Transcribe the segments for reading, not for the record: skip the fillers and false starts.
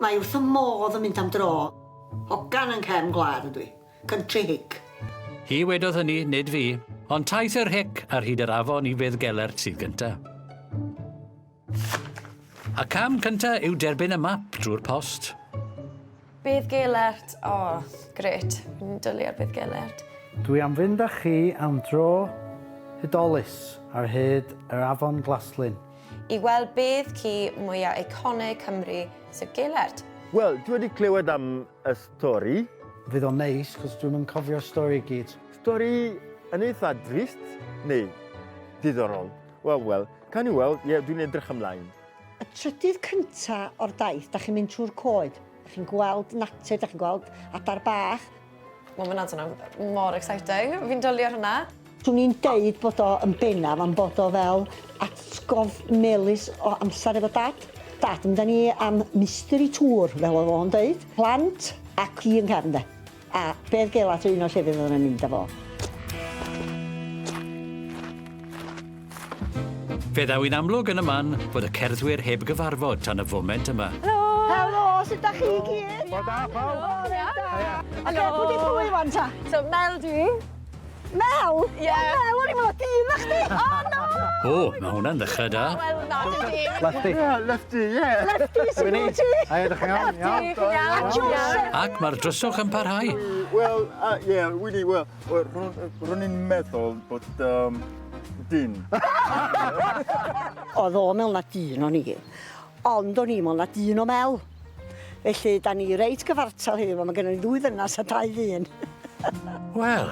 Mae wrth y modd yn mynd am dro. Hogan yn cefn gwlad ydw i. Country hick. Hi wedodd hynny, nid fi, ond taith yr hic ar hyd yr afon i Feddgelert sydd gynta. A cam cynta yw derbyn y map drwy'r post. Beddgelert, o, oh, grêt. Fi'n dwlu ar Beddgelert. Dwi am fynd â chi am dro hudolus ar hyd yr afon Glaslyn. I weld bedd ci mwya eiconig Cymru, sef Gelert. Wel, dwi wedi clywed am y stori. Fydd o'n neis, 'cos dwi'm yn cofio'r stori i gyd. Stori yn eitha drist, neu diddorol. Wel, wel, cawn ni weld, ie, dwi'n edrych ymlaen. Y trydydd cynta o'r daith, da chi'n mynd trwy'r coed. Da chi'n gweld natur, da chi'n gweld adar bach. Wel, mae hwnna'n swnio mor exciting. Fi'n dwlu ar hwnna. Swn i'n deud bod o yn bennaf am bod o fel atgof melys o amser efo dad. Dad yn mynd â ni am mystery tour, fel oedd o'n deud. Plant a ci yn cefn de. A Bedd Gelart yw un o'r llefydd oedden ni'n mynd â fo. Fe ddaw i'n amlwg yn y man fod y cerddwyr heb gyfarfod tan y foment yma. Helo! Helo, sut da chi i gyd? Bore da, pawb. Bore da. Helo. Oce, pwy di pwy wan ta? So, Mel dwi. Mel? Ie. Mel, o'n i'n meddwl dyn na chdi. O, na! O, mae hwnna'n ddechrau da. Wel, na, dim dyn. Lefty. Yeah, lefty, yeah. Lefty, sut wyt ti? Haia, dych chi'n iawn? Lefty, chi'n iawn? A Joseph. Ac mae'r dryswch yn parhau. Wel, uh, yeah, really, well, well ro'n i'n meddwl bod um, dyn. Oedd o'n meddwl na dyn o'n i, ond o'n i'n meddwl na dyn o Mel. Felly, da ni reit gyfartal heddiw, mae gennym ni ddwy ddynas a dau ddyn. Wel,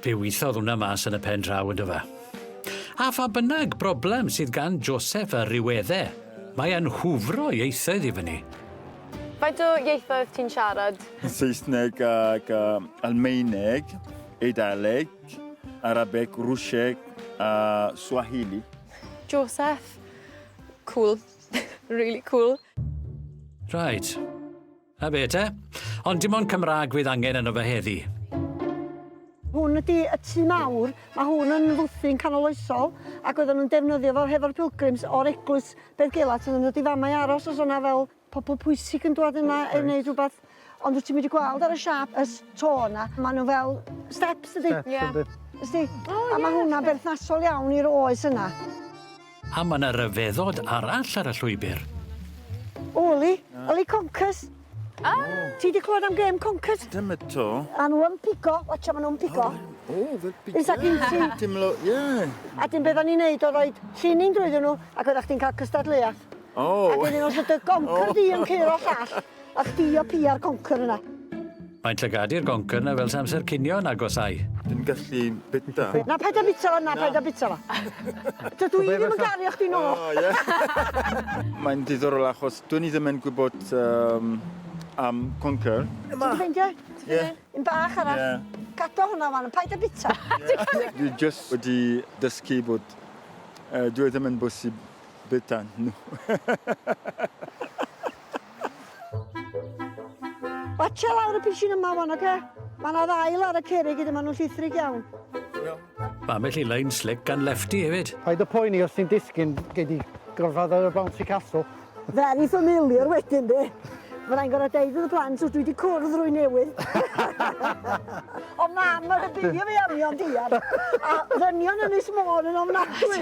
fe weithodd hwnna mas yn y pen draw yn dyfa. A pha bynnag broblem sydd gan Joseph a rywedde, mae e'n hwfro ieithoedd i fyny. Faint o ieithoedd ti'n siarad? Saesneg ac uh, Almaeneg, Eidaleg, Arabeg, Rwsieg a Swahili. Joseph, cool. really cool. Right. A be te? Ond dim ond Cymraeg fydd angen yno fe heddi. Hwn ydy y tŷ mawr, mae hwn yn fwthyn canoloesol ac oedden nhw'n defnyddio fo hefo'r pilgrims o'r eglwys Beddgelert oedden nhw'n dod i fama i aros os o'na fel pobl pwysig yn dwad yma i wneud rhywbeth. Ond wyt ti'n mynd i gweld ar y siâp y to yna, maen nhw fel steps dydy? Steps, Ie. yndi. Ysdi? O, A mae ie. hwnna'n berthnasol iawn i'r oes yna. A mae 'na ryfeddod arall ar y llwybr. Oli, Oli Conkers. Ah! Ti 'di clywed am gêm Conkers? Dim eto. A nhw yn pigo, watcha ma' nhw'n pigo. O, fel pigo. Is that gin ti? Timlo, ie. A dim beth o'n i'n neud oedd roid llinyn drwyddyn nhw ac oeddach chdi'n cael cystadleuaeth. O. Ac wedyn os oedd dy goncer di yn curo llall, a chdi o pia'r concer yna. Mae'n llygadu'r goncer 'na fel 'sa amser cinio yn agosau. Dwi'n gallu bita. Na, paid â bita fo, na, paid â bita fo. Dydw i ddim yn gario chdi nôl. O, ie. Mae'n diddorol achos dwn i ddim yn gwybod um, am Conker. Ti 'di ffeindio? Ie. Un bach arall. Ie. Gado hwnna fan, paid â bita. Dwi just wedi dysgu bod uh, dwi ddim yn bosib bita nhw. Watcha lawr y pishin yma wan, oce? Mae yna ddail ar y cerrig ydyn, maen nhw'n llithrig iawn. Mae ambell i lein slick gan Lefty hefyd. Paid â poeni os ti'n disgyn, gei di gorfod ar y bouncy castle. Very familiar wedyn, di. Fydda i'n gorfod deud wrth y plant, dwi wedi cwrdd rwy'n newydd. O mam, mae'n rhybuddio fi am Ion Diar. A ddynion Ynys Môn yn ofnadwy.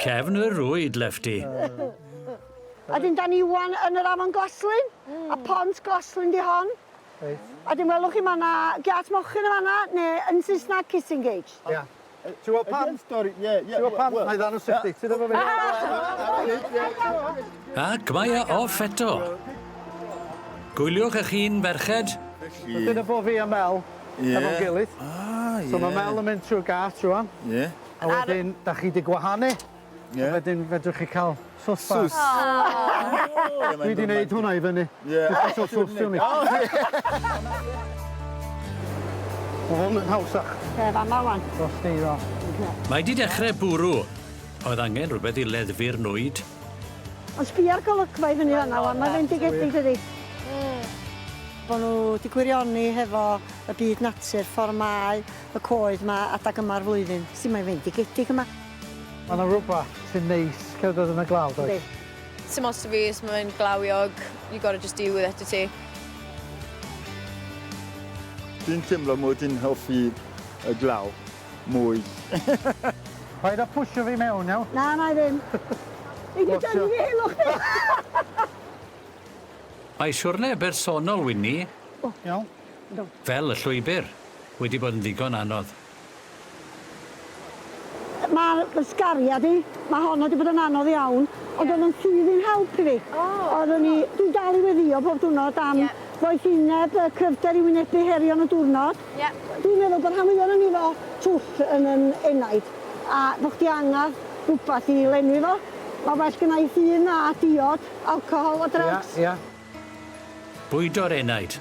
Cefn y rwyd, Lefty. A dyn da ni wan yn yr afon Glaslyn, a pont Glaslyn di hon. Reit. A dyn welwch chi ma' 'na giât mochyn yn fan'na, neu yn Saesneg kissing gate. Ia. Ti'n gweld pam? Stori, ie, ie. Ti'n gweld pam? Na i ddangos i chdi. Ti efo fi? Ac mae e off eto. Gwyliwch eich hun, ferched. Dyna bo fi a Mel efo'n gilydd. Ah, ie. So mae Mel yn mynd trwy'r gât rŵan. Ie. A wedyn, da chi 'di gwahanu. Ie. A wedyn fedrwch chi cael sws bach. Sws. Dwi 'di neud hwnna i fyny. Ie. Jyst isio sws i. Ma' hwn yn hawsach. Be, fama wan? Dros ni rwan. Mae 'di dechrau bwrw. Oedd angen rhywbeth i leddfu'r nwyd. Ond sbia'r golygfa i fyny fan'na wan, mae'n fendigedig dydi? Bo' nhw 'di gwirioni hefo y byd natur, ffor mae y coed 'ma adag yma'r flwyddyn. Sdi mae'n fendigedig yma. Ma' 'na rwbath sy'n neis cerdded yn y glaw does? Yndi. Sim ots 'da fi os mae'n glawiog, you gotta just deal with it wyt ti. Dwi'n teimlo mod i'n hoffi y glaw mwy. Paid â pwsio fi mewn, iawn? Na, na i ddim. Nei di dynnu fi helo chdi. Mae siwrne bersonol Winnie, Iawn. fel y llwybr, wedi bod yn ddigon anodd. Mae fy sgariad i, mae hon wedi bod yn anodd iawn, ond oedd yn ffydd i'n help i fi. Oeddwn i, dwi'n dal i weddïo pob diwrnod am Ie. ddoethineb, y cryfder i wynebu herion y diwrnod. Ie. Dwi'n meddwl bod rhan fwya ohonon ni efo twll yn 'yn enaid, a bo' chdi angan rwbath i lenwi fo. Ma' well gynna i ffydd na diod, alcohol a drugs. Ia, ia. Bwydo'r enaid.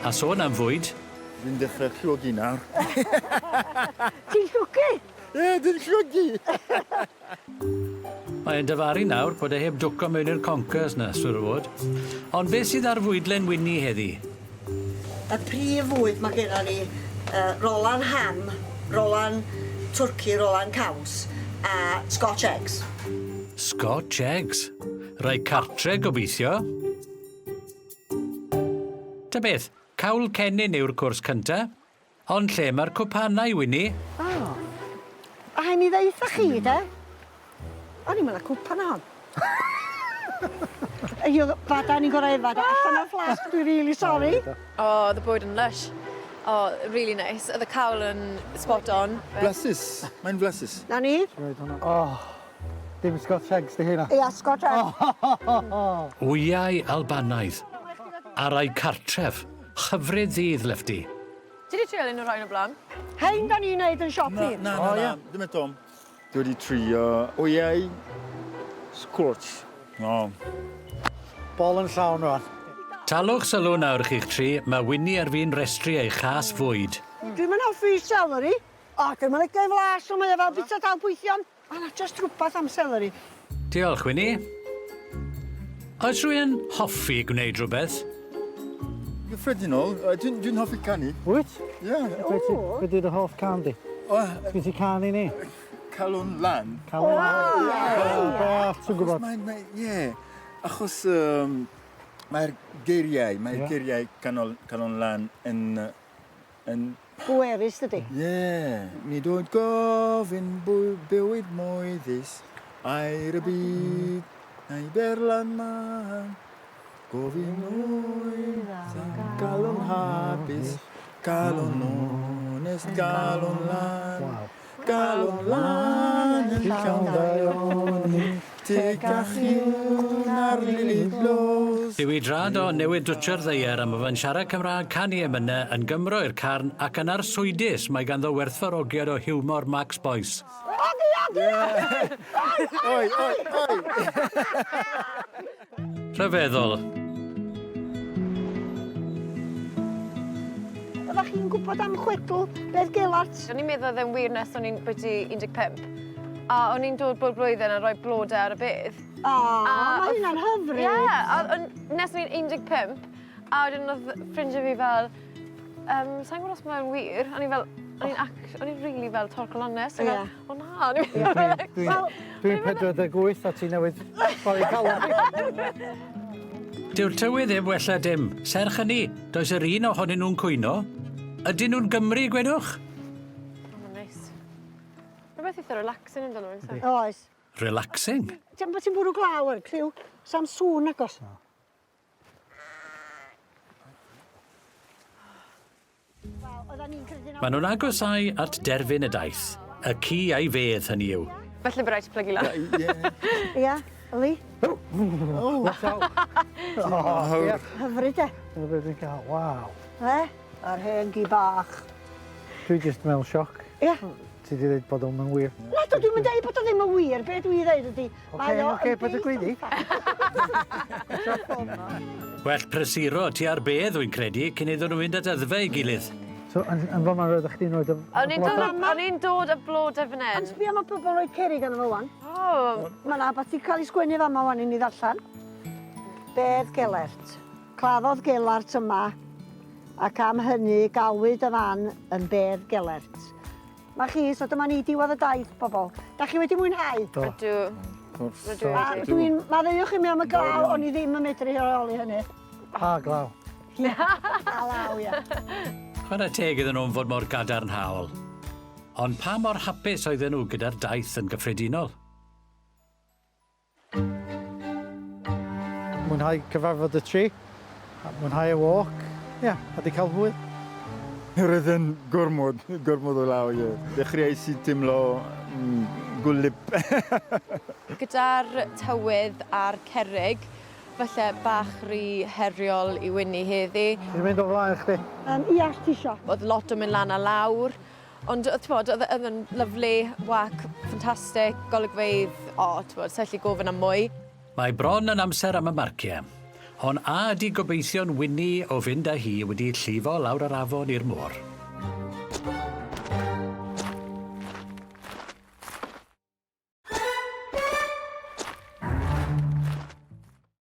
A sôn am fwyd. Dwi'n dechrau llwgu nawr. Ti'n llwgu? Ie, dwi'n llwgu! Mae e'n dyfaru nawr bod e heb dwco mewn i'r conkers 'na, siŵr o fod. Ond beth sydd ar fwydlen Winnie heddi? Y prif fwyd mae genna ni uh, rolan ham, rolan twrci, rolan caws a Scotch eggs. Scotch eggs? Rai cartre gobeithio. Ta beth, cawl cennin yw'r cwrs cynta. Ond lle mae'r cwpanau, Winnie? O. A rhaid mi ddeutha chi, de. O'n i'm yn y cwpan hon. Io, fada ni'n gorau efad allan o'r flask, dwi'n really sorry. Oh, the bwyd yn lush. Oh, really nice. Oedd y cawl yn spot on. Blasus. Mae'n blasus. Na ni. Oh, dim Scotch eggs di hynna. Ia, Scotch eggs. Wyau Albanaidd. A rai cartref. Hyfryd ddydd, Lefty. Ti 'di trial un o'r rhain o blaen? Hein da ni'n neud yn siop Na, ni. na, na, na, dim eto. Dwi wedi trio wyau Scotch. No. Bol yn llawn rwan. Talwch sylw nawr chi'ch tri, mae Winnie ar fin restru ei chas fwyd. Dwi'm yn hoffi celery. O, dwi'm yn licio ei flas, ond mae o fel bita dal poethion. Ma' 'na jyst rhywbeth am celery. Diolch, Winnie. Oes rhywun yn hoffi gwneud rhywbeth? Gyffredinol, dwi'n dwi hoffi canu. Wyt? Ie. Yeah. Be ti, be di dy hoff can di? O, Sgyn ti can i ni? Calon Lan. Calon Lan. Be arall ti'n gwybod? Mae'n, mae, ie. Achos um, mae'r geiriau, mae'r Ie. geiriau canol, Calon Lan yn, yn Bwerus, dydi? Ie. Yeah. Nid oedd gofyn bywyd moeddus, aur y byd, na'i berlan man. Gofyn oedd am galon hapus, galon onest, galon lan. Waw. Galon lan yn llawn daioni, tecach yw na'r lili dlos. Dyw 'i drad o newydd dwtsio'r ddaear a ma' fe'n siarad Cymraeg canu emynau yn Gymro i'r carn ac yn arswydus mae ganddo werthfawrogiad o hiwmor Max Boyce. Ogi, ogi, ogi! Oi, oi, oi! Rhyfeddol. Oeddech chi'n gwybod am chwedl Bedd Gelart? O'n i'n meddwl oedd e'n wir nes o'n i'n byti 15. A o'n i'n dod bob blwyddyn a rhoi blodau ar y bedd. O, mae hynna'n hyfryd. Ie, a nes o'n i'n 15, a wedyn oedd ffrindiau fi fel, sa i'n gwybod os mae'n wir, o'n i fel, o'n i'n o'n i'n really fel torcalonnus, o'n i fel, o na, o'n i'n fel, Dwi'n dwi 48 a ti newydd torri calon fi. Dyw'r tywydd heb wella dim. Serch hynny, does yr un ohonyn nhw'n cwyno. Ydyn nhw'n Gymry, gwedwch? O, mae'n neis. Rhywbeth eitha relaxing amdano fe, yndyfe? Oes. Relaxing. Ti'n bod ti'n bwrw glaw ar cliw? Sam sŵn agos. Wel, oeddan ni'n credu Maen nhw'n agosáu at derfyn y daith. Y ci a'i fedd, hynny yw. Felly bod rhaid ti plygu lan. Ie. Ia, yli, Watch out. Oh, ie. hyfryd e. Dyna beth dwi'n cael. Waw. E? Yr hen gi bach. Dwi jyst mewn sioc. Ia. Ti di dweud bod o'n wir. Na, dwi ddim yn deud bod o ddim yn wir. Be dwi ddeud ydi... Ocê, ocê, paid â gweiddi. Well prysuro tua'r bedd, wy'n credu, cyn iddyn nhw fynd at yddfe ei gilydd. So, yn, yn fama roeddech chdi'n rhoi y O'n i'n dod, o'n i'n dod â blodau fan hyn. Ond sbia mae pobl yn rhoi cerrig arno fo wan. O, Mae 'na beth i cael ei sgwennu fama wan i ni ddarllen. Bedd Gelert. Claddodd Gelart yma ac am hynny galwyd y fan yn Bedd Gelert. Mae chi, so dyma ni diwedd y daith, bobl. Da chi wedi mwynhau? Do. ydw. gwrs. Rydw i A wedi. dwi'n maddeuwch i mi am y glaw, o'n i ddim yn medru rheoli hynny. Pa glaw. A law, ia. Chwarae teg iddyn nhw'n fod mor gadarnhaol. Ond pa mor hapus oedden nhw gyda'r daith yn gyffredinol? Mwynhau cyfarfod y tri, a mwynhau y walk. Ia, yeah, a di cael hwyl. Roedd yn gormod, gormod o law, ie. Dechreuais i teimlo gwlyb. Gyda'r tywydd a'r cerrig, falle bach rhy heriol i Winnie heddi. Ti'n mynd o flaen chdi? Ia, os ti isio. Oedd lot yn mynd lan a lawr. Ond, t'mod, oedd oedd yn lyfli, walk ffantastig, golygfeydd, o, t'mod, sa i gofyn am mwy. Mae bron yn amser am y marciau. Ond a ydi gobeithion Winnie o fynd â hi wedi llifo lawr yr afon i'r môr?